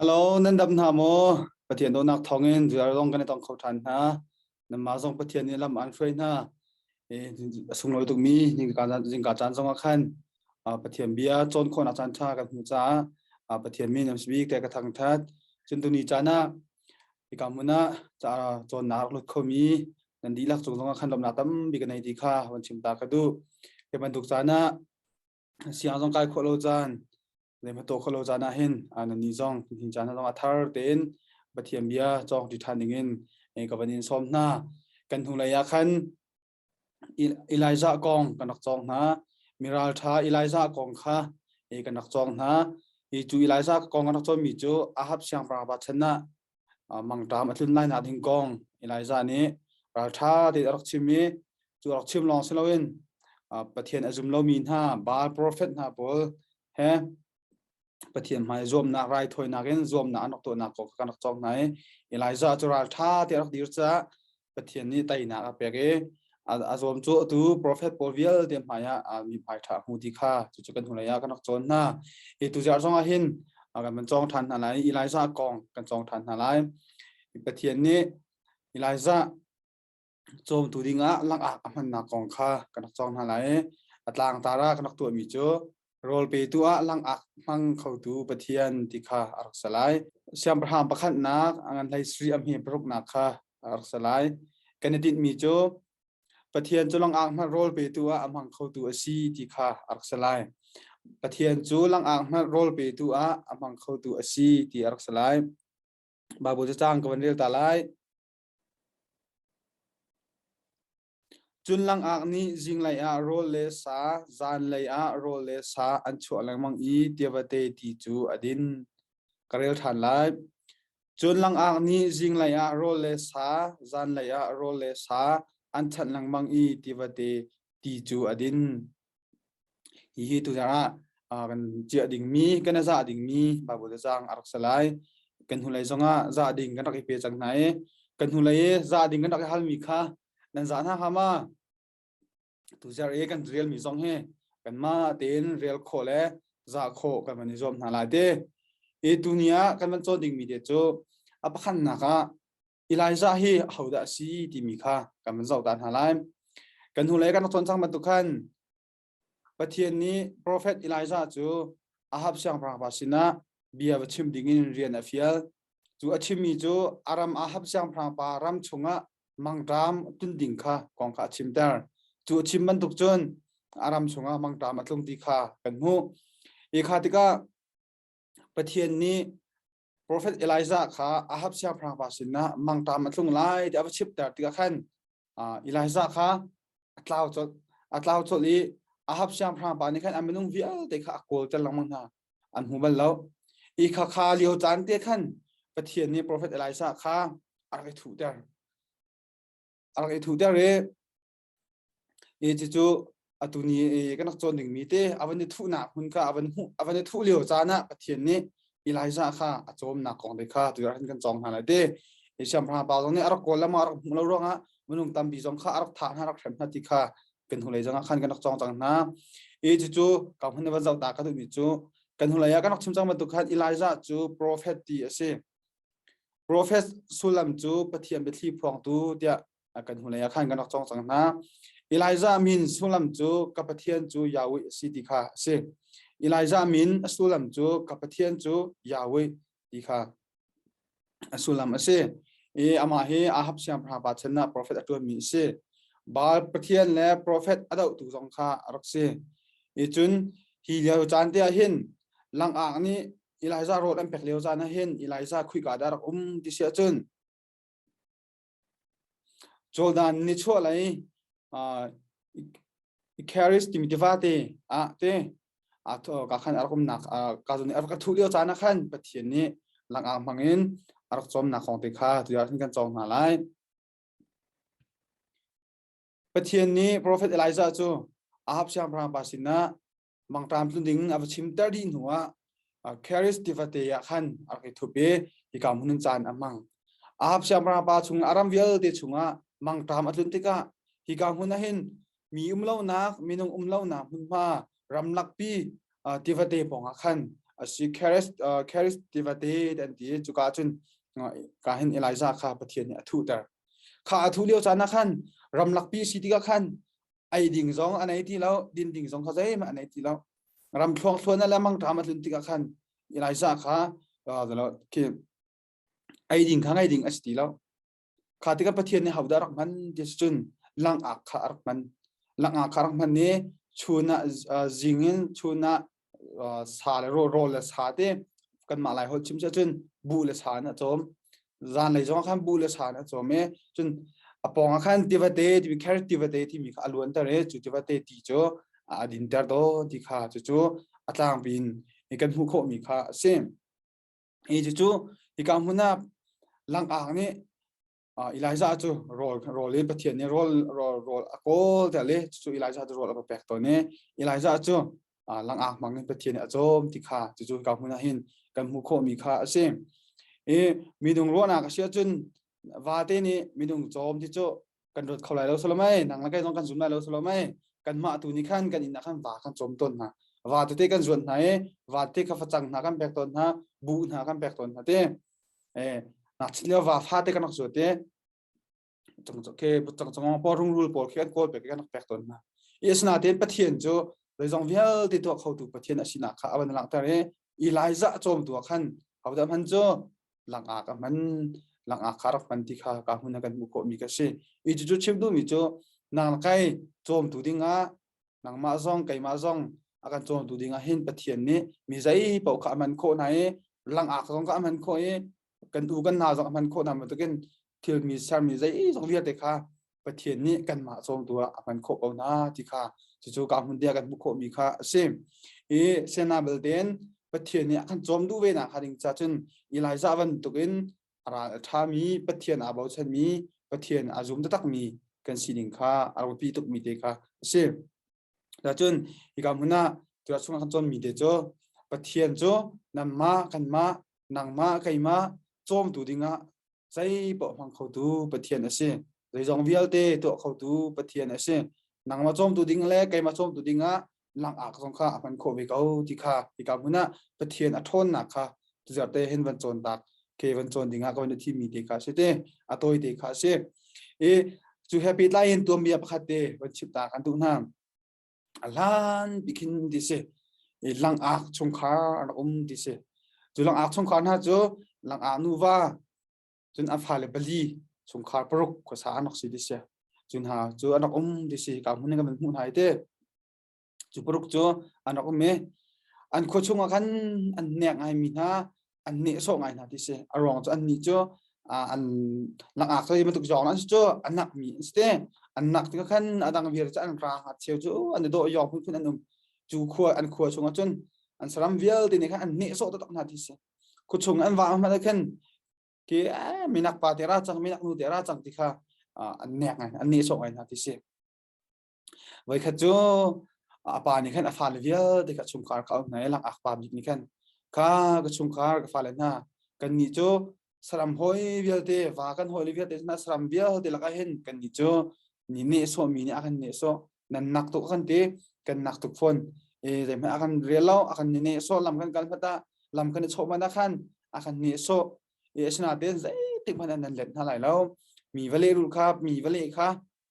Hello, nan dam hna maw? Pathian dawtnak thawngin zuar zong kan i tong kho ṭhan hna. Nanmah zong Pathian nih lam aan hruai hna. A sunglawi tukmi zingka caan zong ah khan Pathian bia cawn khawhnak caan ṭha kan hmuh caah Pathian min an si bik te ka thangṭhat. Cun tuni caan ah hika hmun ah cawnnak rak lut khomi nan dihlak cung zong ah khan lawmhnak tampi ka nei ti kha van chim ta ka duh. Hi bantuk caan ah siang zong kai khawh lo caan le hmato khawh lo caan ah hin nannih zong hin caan zong a thar tein Pathian bia cawng ṭi ṭhan dingin ka van in sawm hna. Kan hnulei ah khan Elijah kong kan rak cawng hna. Miral ṭha Elijah kong kha kan rak cawng hna. Hi cu Elijah kong kan rak cawnmi cu Ahab siangpahrang pa chan ah mangṭam a tlun lai nak ding kong Elijah nih ralṭha tein a rak chim i cu a rak chim lawng si loin Pathian a zum lomi hna Baal profet hna pawl he Pathian hmai zuamnak raithawinak in zuamnak an rak tuahnak kong kan rak cawng hna i Elijah cu ralṭha te a rak dir caah Pathian nih teinak a pek i a zuam cu atu profet pawl vialte hmai ah mi hmai ṭha hmu ti kha cucu kan hnulei ah kan rak cawn hna. Hi tuzarh zong ah hin kan van cawng ṭhan hna lai Elijah kong kan cawng ṭhan hna lai. Pathian nih Elijah cawmtu dingah langak a hmannak kong kha kan rak cawng hna lai i a tlangtar ah kan rak tuahmi cu rawl petu ah langak hmang khotu Pathian ti kha a rak si lai. Siangpahrang pakhatnak a ngan hlei sri a hme paruknak kha a rak si lai. Kan i tinhmi cu Pathian cu langak hmanh rawl petu ah a hmang khotu a si ti kha a rak si lai. Pathian cu langak hmanh rawl petu ah a hmang khotu a si ti a rak si lai. Baibal cacang ka van rel ta lai. Cun langak nih zinglei ah rawl le sa, zanlei ah rawl le sa an chuah lengmang i tivate ti cu a din. Ka rel ṭhan lai. Cun langak nih zinglei ah rawl le sa, zanlei ah rawl le sa an chanh lengmang i tivate ti cu a din. Hihi tuzarh ah kan ciah dingmi, kan i zah dingmi Baibal cacang a rak si lai. Kan hnulei zongah zah ding kan rak i pe cang hna i kan hnulei i zah ding kan rak i halmi kha nan zah hna hnga ma? Tuzarh i kan relmi zong hi kanmah tein rel khawh le zah khawh kan van i zuam hna lai te. I tuni ah kan van cawn dingmi te cu a pakhatnak ah Elijah hi ahodah a si timi kha kan van zoh ta hna lai. Kan hnulei kan rak cawn cang bantuk khan Pathian nih profet Elijah cu Ahab siangpahrang pa sinah bia va chim dingin rian a fial. Cu a chimmi cu Aram Ahab siangpahrang pa ram chungah mangṭam tlun ding kha kong kha a chimter. Cu a chim bantuk cun a ram chungah mangṭam a tlung ti kha kan hmuh. Hi kha tikah Pathian nih Profet Elijah kha Ahab siangpahrang pa sinah mangṭam a tlung lai ti a va chimter tikah khan Elijah kha a tlau colh a tlau colh i Ahab siangpahrang pa nih khan a minung vialte kha a kawlter lengmang hna an hmu bal lo i kha kha lio caan te khan Pathian nih Profet Elijah kha a rak i thuhter a rak i thuhter i I cucu atu ni i kan rak cawn dingmi te a van i thuhnak hmun kha a van hmuh a van i thuh lio caan ah Pathian nih Elijah kha a cawmnak kong te kha tu ah kan cawng hna lai te. I siangpahrang pa zong nih a rak kawl lama a rak hmuh lo ruangah minung tampi zong kha a rak thah hna rak hrem hna ti kha kan hnulei zong ah khan kan rak cawng cang hna. I cucu ka hmun van zoh ta ka duhmi cu kan hnulei ah kan rak chim cang bantuk khan Elijah cu prophet ti a si. Prophet sullam cu Pathian biathli phuangtu tiah kan hnulei ah khan kan rak cawng cang hna. Elijah min sullam cu ka Pathian cu Yahweh a si ti kha a si. Elijah min a sullam cu ka Pathian cu Yahweh ti kha a sullam a si. I amah hi Ahab siangpahrang pa chan ah profet a ṭuanmi a si. Baal Pathian le profet a dohtu zong kha a rak si. I cun hi lio caan te ah hin langak nih Elijah rawl an pek lio caan ah hin Elijah khuika dah rak um ti si ahcun Jordan nichuahlei Charis timi tivate ah te ka khan a rak umnak ka zawn i a rak thuh lio caan ah khan Pathian nih langak hmangin a rak cawmnak kong te kha tu ah kan cawng hna lai. Pathian nih profet Elijah cu Ahab siangpahrang pa sinah mangṭam tlun ding a va chimter dih hnu ah Charis tivate ah khan a rak i thup i hika hmun in caan a hmang. Ahab siangpahrang pa chung a ram vialte chungah mangṭam a tlun tikah hika hmun ah hin mi um lonak minung um lonak hmunhma ramlakpi tivate pawngah khan A si Charis Charis tivate an ti cuka cun ka hin Elijah kha Pathian nih a thuhter. Kha a thuh lio caan ah khan ramlakpi si tikah khan ei ding zong an ei ti lo, din ding zong kha zeihmanh an ei ti lo. Ram thluang thluan le mangṭam a tlun tikah khan Elijah kha khi ei ding kha ngei ding a si ti lo. Kha tikah Pathian nih hodah rak hman ti si cun langak kha a rak hman. Langak kha rak hman i chun ah zing in chun ah sa le rawl rawl le sa te kanmah lai holh chim si ahcun buh le sa in a cawm. Zanlei zong ah khan buh le sa in a cawm i cun a pawng ah khan tivate timi carrot tivate timi kha a luanter i cu tivate ti cu a dinter dawn ti kha cucu a tlangpi in kan hmuh khawhmi kha a si. Hi cucu hika hmun ah langak nih Elijah cu rawl rawl i Pathian nih rawl rawl rawl a kawl tiah le cucu Elijah cu rawl a va pek tawn i Elijah cu langak hmang in Pathian nih a cawm ti kha cucu hika hmun ah hin kan hmuh khawhmi kha a si. I minung ruahnak a si ahcun vate nih minung cawm ti cu kan ruat kho lai lo solomai nang le kai zong kan zum lai lo solomai kanmah tu nih khan kan inn ah khan va kan cawm tawn hna va tete kan zuan hna i va te kha facang hna kan pek tawn hna buh hna kan pek tawn hna te eh nak lio va fa te kan rak zuat te chang ke chang chang pawl rungrul pawl khi kan kawl pek kan rak pek tawn hna i asinain Pathian cu zeizong vialte tuah khotu Pathian a sinak kha a van langhter i Elijah cawmtu ah khan hodah hman cu langak a hman langak kha rak hman ti kha ka hmun ah kan hmuh khawhmi ka si i cucu chim duhmi cu nang kai cawmtu dingah nangmah zong keimah zong a kan cawmtu dingah hin Pathian nih mi zei paoh kha a hman khawh hna i langak zong kha a hman khawh i kan u kan na zong a hman khawh hna bantukin thilmi sermi zei zong vialte kha Pathian nih kanmah cawmtu ah a hman khawh ko hna ti kha cucu ka hmun tiah kan hmuh khawhmi kha a si. I sena beltein Pathian nih a kan cawm duh ve nak hnga ding ca cun Elijah bantukin a ral a ṭhami Pathian aa bochanmi Pathian aa zum taktakmi kan sining kha a biapi tukmi te kha a si. Cun hika hmun ah tuah chung kan cawnmi te cu Pathian cu nanmah kanmah nangmah keimah cawmtu dingah zei paoh hmang khotu Pathian a si. Zeizong vialte tuah khotu Pathian a si. Nangmah cawmtu ding le keimah cawmtu dingah langak zong kha a hman khawh ve ko ti kha hika hmun ah Pathian a ṭhawnnak kha tuzarh hin van cawn tak ke van cawn dingah ka van i thimmi te kha a si te a tawi te kha a si. I cu he pehtlai in tuanbia pakhat te van chimh ta kan duh hna. A hlan bik hin ti si. I langak chungkhar an rak um ti si. Cu langak chungkhar hna cu langak nuva cun a fale pali chungkhar paruk khuasa an rak si ti si. Cu hna cu an rak um ti si. Ka hmun in kan van hmuh hna i te. Cu paruk cu an rak um i an khua chungah khan an nek ngaimi hna an nehsawh ngai hna ti si. A ruang cu annih cu an langak cu bantuk zawng an si cu a nakmi an si te. An nak tikah khan a dang vial cu an rang a cheu cu an i dawh yong phunphun an um. Cu khua an khua chungah cun an saram vialte nih khan an nehsawh taktak hna ti si. Khua chung an vah hmanh ah khan ki minak pa te ra cang minak nu te ra cang ti kha an nek ngai an nehsawh ngai hna ti si. Voikhat cu a pa nih khan a fale vialte kha chungkhar kha a um hna i langak pa bik nih khan kha ka chungkhar ka fale hna kannih cu saram hawi vialte va kan hawile vialte hna saram vialte lakah hin kannih cu ni nehsawhmi nih a kan nehsawh nan nak tuk a kan ti kan nak tuk fawn e zeihmanh a kan rel lo a kan nehsawh lam kan kal hmanh ah lam kan i chawh hmanh ah khan a kan nehsawh e asinain zeitik hmanh ah nan let hna lai lo mi va lehrulh kha mi va leh kha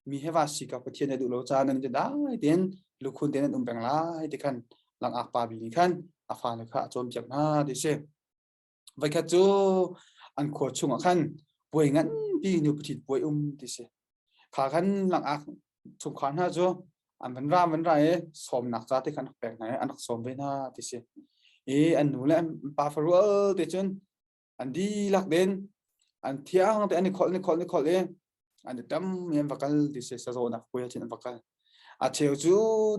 mi he va si ka Pathian a duh lo caah nan ti dai tein lukhun tein an um peng lai ti khan langak pa bi nih khan a fale kha a cawnpiak hna ti si. Voikhat cu an khua chungah khan puai nganpi nu pathit puai um ti si. Kha khan langak chungkhar hna cu an van ra van ra i sawmnak ca te khan rak pek hna i an rak sawm ve hna ti si. I an nu le an pa farual te cun an dihlak den an thiang te an i kholh ni kholh ni kholh i an i tam i an va kal ti si sazawnak puai ah cun an va kal a cheu cu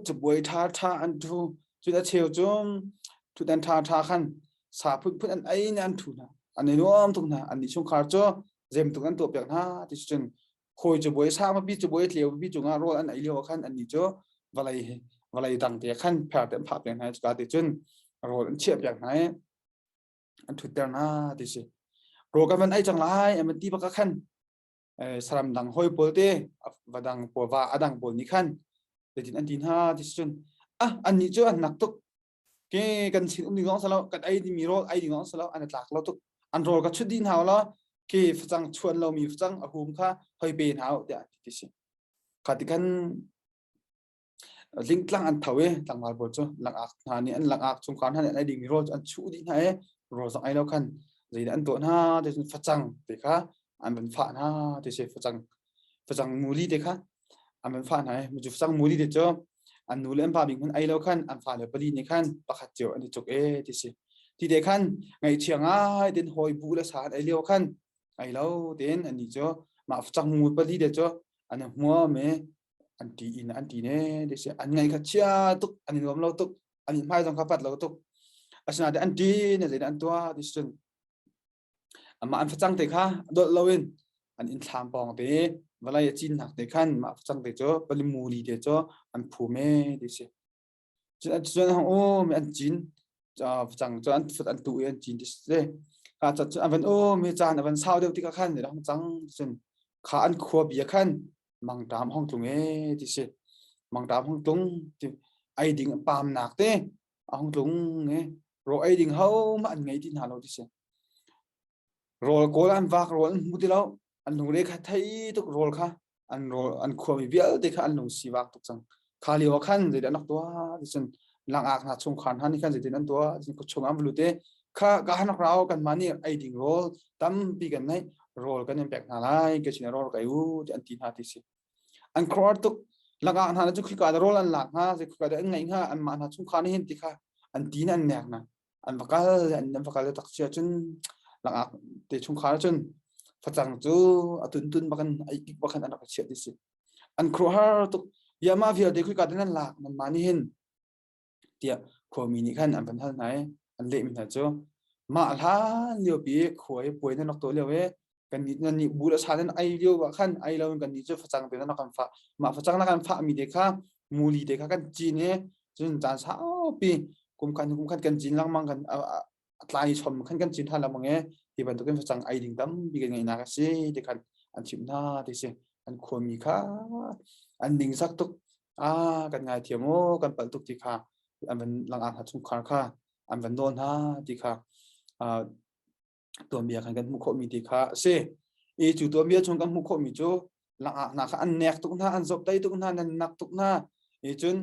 cabuai ṭha ṭha an ṭhu cun a cheu cu ṭhutdan ṭha ṭha khan sa phunphun an ei in an ṭhu hna an i nuam tuk hna an nih chungkhar cu zemtuk an tuah piak hna ti cun khawi cabuai sangpi cabuai tleu pipi cungah rawl an ei lio ah khan annih cu vawlei vawlei dang te khan pher te an phah piak hna i cuka te cun rawl an chiah piak hna i an ṭhutter hna ti si. Rawl kan van ei cang lai an van ti bak ah khan saram dang hawi pawl te va dang pawl va a dang pawl nih khan zeitin an ti hna ti si cun ah annih cu an nak tuk. Ke kan sin um ding zong salo kan ei dingmi rawl ei ding zong salo an i tlak lo tuk. An rawl ka chut dih hna law ke facang chuan lomi facang a hum kha hoi pe hna u tiah ti si. Kha ti khan lingtlang an tho i tlangval pawl cu langak hna nih an langak chungkhar hna nih an ei dingmi rawl cu an chuh dih hna i rawl zong ei lo khan zeidah an tuah hna ti cun facang ti kha an van fah hna ti si facang facang muli te kha an van fah hna i cu facang muli te cu an nu le an pa bik hmanh ei lo khan an fale pali nih khan pakhat cio an i cuk e ti si ti te khan ngaihchia ngai tin hawi bu le sa an ei lio khan ei lo tin annih cu mah facang mu pali te cu an i hmuam i an ti in an ti ne ti si an ngaih kha chia tuk an i nuam lo tuk an i hmai zong kha pat lo tuk asinain an ti ne zeidah an tuah ti cun amah an facang te kha dolh loin an inn thlam pawng te vawlei a cinnak te khan mah facang te cu palimuli te cu an phum e ti si cun hong um an cin facang cu an fut an tu i an cin ti si ka ca cu an van um i caan a van sau deuh tikah khan hong cang cun kha an khua bia khan mangṭam hong tlung e ti si mangṭam hong tlung ti ei ding pamnak te a hong tlung e raw ei ding ho mah an ngei ti hna lo ti si rawl kawl an vak rawl an hmu ti lo an lungre kha thei tuk rawl kha an rawl an khuami vialte kha an lung si vak tuk cang kha lio ah khan zeidah an rak tuah ti cun langak hna chungkhar hna nih khan zeitin an tuah cun khuachung an va lut i kha ka han rak rau kan mah nih ei ding rawl tampi kan neih rawl kan in pek hna lai ke sin rawl kai u ti an ti hna ti si an khuar tuk langak hna cu khika rawl an lak hna khika an ngeih hnga an mah hna chungkhar nih hin ti kha an ti in an nek hna an va kal an va kal tak sia cun langak te chungkhar cun facang cu a tun tun bakan ai ik bakan an rak chiah ti si an khuahar tuk yama vialte khika tin an lak nan ma ni hin tiah khuami nih khan an van hal hna i an lehmi hna cu mah hlan lio pi khua i puai nan rak tuah lio i kan nih nan nih bu le sa nan ei lio ah khan ei lo in kan nih cu facang te nan kan fah mah facang na kan fah mi te kha muli te kha kan cin i cun caan saupi kum khan kum khan kan cin lengmang kan a tlai chom khan kan cin than lengmang e hi bantukin facang ei ding tampi kan ngeihnak a si ti khan an chimh hna ti si an khuami kha an ning sak tuk a kan ngai thiam o kan palh tuk ti kha an van langak hna chungkhar kha an van nawl hna ti kha tuanbia khan kan hmuh khawhmi ti kha a si i cu tuanbia chung kan hmuh khawhmi cu langak hna kha an nek tuk hna an zop tai tuk hna nan nak tuk hna i cun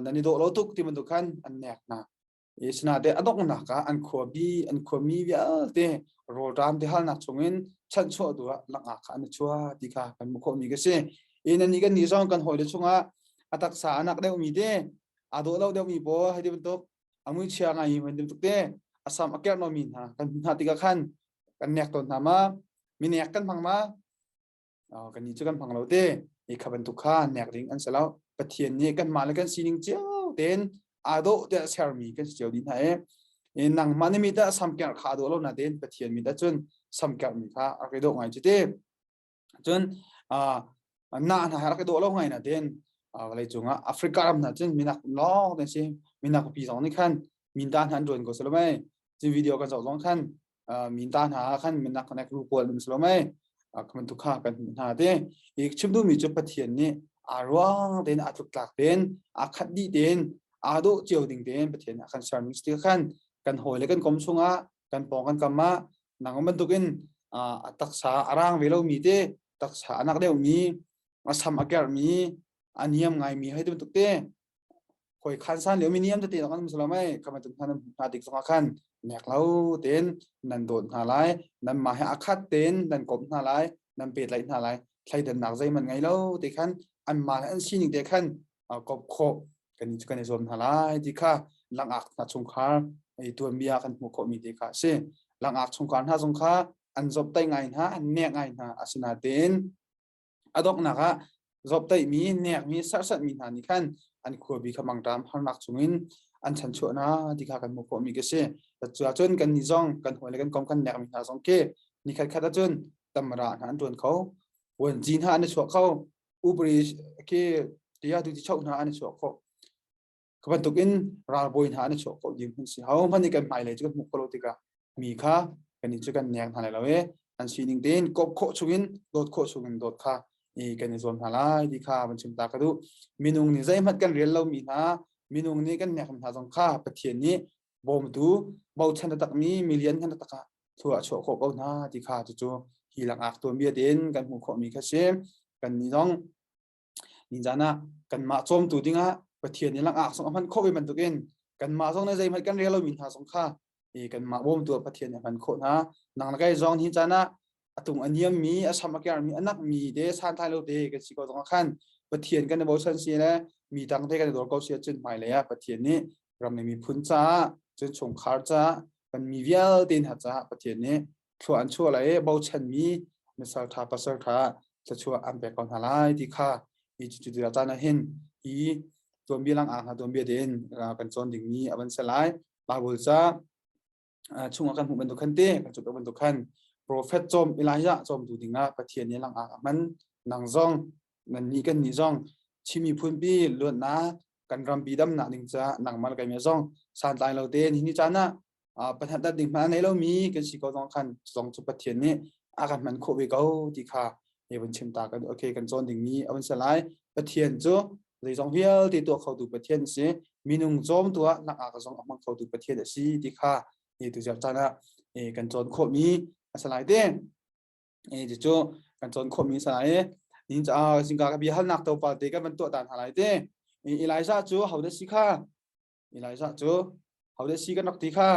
nan i dawh lo tuk ti bantuk khan an nek hna i sinate a donghnak ah an khuabi an khuami vialte rawlṭam ti halnak chungin chanhchuah tu ah langak kha an i chuah ti kha kan hmuh khawhmi ka si i nan nih kan nih zong kan hawile chungah a taksa a nak deuhmi te aa dawh lo deuhmi pawl hei ti bantuk a muichia ngai mi bantuk te a sam a kerh mi hna kan hmuh hna tikah khan kan nek tawn hna ma mi nek kan hmang ma kan nih cu kan hmang lo te i kha bantuk kha nek ding an si lo pathian nih kan mah le kan sining cio tein aa dawh te sermi kan si cio dih hna e nangmah na mit ah sam kerh kha aa dawh lo na tein pathian mit ah cun sam kerh mi kha a rak i dawh ngai cu te cun na hna rak i dawh lo ngai na tein vawlei cungah Africa ram hna cun minak lawng te si minak pi zong nih khan minta hna an ruan ko salomai cu video kan zoh zong khan minta hna khan minak nek ru pawl um salomai kan tu kha kan hmuh hna te i chim duhmi cu Pathian nih aa ruang tein aa tluk tlak tein aa khat dih tein aa dawh cio ding tein Pathian a kan sermi si khan kan hawi le kan kom chungah kan pawng kan kam ah nang bantukin a taksa a rang ve lomi te taksa a nak deuhmi a sam a kerhmi a niam ngaimi hei bantuk te hoi khan san lio mi niam tete kan um salamai kama tung hna hna dik zongah khan nek lo ten nan dawt hna lai nan mah he akhat ten nan kop hna lai nan pet lai hna lai thleidannak zeiman ngei lo te khan an mah le an sining te khan kop khawh kan kan i zuam hna lai ti kha langak hna chungkhar i tuanbia kan hmuh khawhmi te kha a si langak chungkhar hna zong kha an zoptai ngai hna an nek ngai hna asinain a donghnak ah zoptaihmi nekmi serhsatmi hna nih khan an khuabi kha mangṭam harnak chungin an chanchuah hna ti kha kan hmuh khawhmi ka si cuahcun kan nih zong kan hawi le kan kom kan nekmi hna zong khi nikhat khat ahcun tamra hna an ṭuan kho vuanci hna an i chuah kho upri khi tia tu ti chok hna an i chuah khawh ka bantuk in ralbawi hna an i chuah khawh ding hun si ho hmanh nih kan hmailei cu kan hmuh khawh lo tikah mi kha kan i cu kan nek hna lai lo e an sining tein kop khawh chungin dawt khawh chungin dawt kha i kan i zuam hna lai ti kha van chim ta ka duh minung nih zeihmanh kan rel lomi hna. Minung nih kan nek hna zong kha Pathian nih bawmtu bochan takmi milian kan tak ah thua chuah khawh ko hna ti kha cucu hi langak tuanbia tein kan hmuh khawhmi kha si. Kan nih zong Nizan ah kanmah cawmtu dingah Pathian nih langak zong a hman khawh ve bantukin kanmah zong nih zeihmanh kan rel lomi hna zong kha kanmah bawmtu ah Pathian nih a hman khawh hna. Nang le kei zong hi caan ah a tung a niammi, a sam a kermi, a nakmi te santlai lo te kan si ko zong ah khan Pathian kan i bochan si le mi dang te kan i dawr ko si ahcun hmailei ah Pathian nih ram le miphun caah cun chungkhar caah kan mi vialte hna caah Pathian nih thlua an chuah lai i bochanmi misal ṭha pasal ṭha thluachuah an pek ko hna lai ti kha hi cu caan ah hin hi tuanbia lang ah tuanbia tein kan cawn dingmi a van si lai. Bible ca chungah kan hmuh bantuk khan te kan cup bantuk khan prophet cawm Elijah cawmtu dingah Pathian nih lang ah a hman. Nang zong nan nih kan nih zong Chin miphun pi luatnak kan rampi damnak ding caah nangmah le keimah zong santlai lo tein hi ni caan ah pathat dat ding hmanh a nei lomi kan si ko zong khan zong cu Pathian nih a kan hman khawh ve ko ti kha he vun chim ta kan okay kan cawn dingmi a vun si lai. Pathian cu zeizong vialte tuah khotu Pathian a si. Minung cawmtu ah nak ah zong a hmang khotu Pathian a si ti kha ni tu ziar caan ah kan cawn khawhmi a si lai te. Cucu kan cawn khawhmi a si lai. Ni ca zingka ka bia halnak to pa te kan van tuah ta hna lai te. Elijah cu hodah si kha? Elijah cu hodah si kan rak ti kha?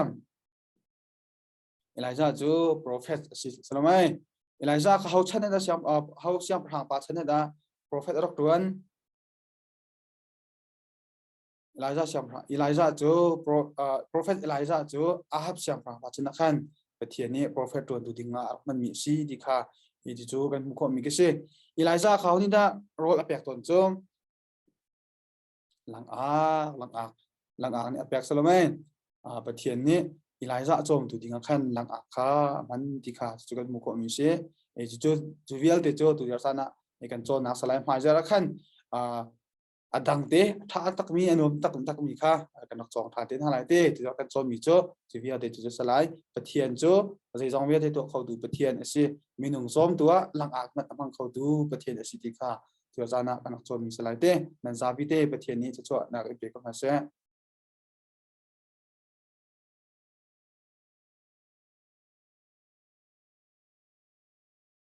Elijah cu prophet a si salamai. Elijah kha ho chan dah siang ho siangpahrang pa chan dah prophet a rak tuan? Elijah siangpahrang Elijah cu prophet Elijah cu Ahab siangpahrang pa chan ah khan Pathian nih prophet tuantu ding ah a rak hmanmi a si ti kha hi cu kan hmuh khawhmi ka si. Elijah kha ho nih dah rawl a pek tawn cu? Langak, langak, langak nih a pek salome. Pathian nih Elijah cawmtu ding ah khan langak kha a hman ti kha cu kan hmuh khawhmi si. Cu cu vialte cu tu caan ah kan cawnnak salai hmaizar ah khan a dang te tha takmi a nuam tak takmi kha kan rak cawng tha te hna lai te ti kan cawnmi cu cu vialte cu salai Pathian cu zeizong vialte tuah khotu Pathian a si. Minung cawmtu ah langak hmanh a hmang khotu Pathian a si ti kha Cu zan ah kan rak cawnmi si lai te. Nan zapi te Pathian nih thluachuahnak in pe ko hna seh.